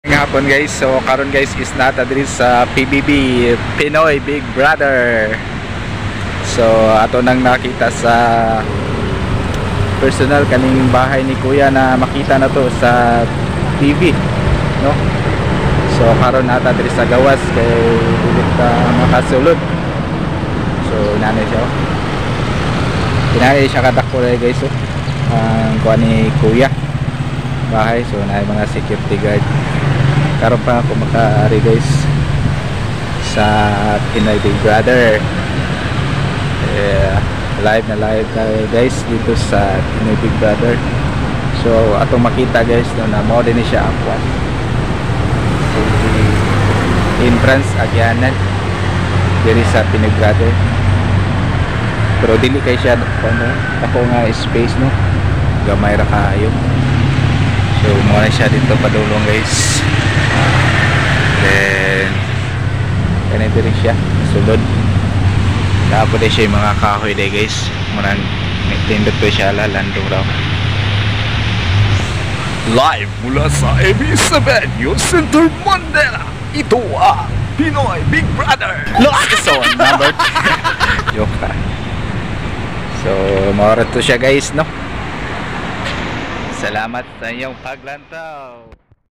Hapon, guys. So karon, guys, is naa ta diri sa PBB, Pinoy Big Brother. So ato nang nakita sa personal kaning bahay ni Kuya na makita na to sa TV, no? So karon naa ta diri sa gawas kay dili ta makasulod. So inani siya, oh. Inani siya kadako guys, oh. Ang kuha ni Kuya bahay. So na mga security guard. Karon pa ako makaari, guys, sa Pinoy Big Brother. Eh, live na live tayo, guys, dito sa Pinoy Big Brother. So atong makita, guys, no, na mao din ni siya ang kwan. So, entrance, agyanan diri sa Pinoy Brother. Pero dili kay siya ano, ako nga space, no, gamay ra kaayo. So mao na siya dito padulong, guys. Then kani diri siya sulod. Tapos din siya yung mga kahoy day, guys. Murang nindot ko siya la landong raw. Live mula sa AB7 News Center Manila. Ito ang Pinoy Big Brother. Season number. Joke ha. So mao to siya, guys, no. Salamat sa inyong paglantaw.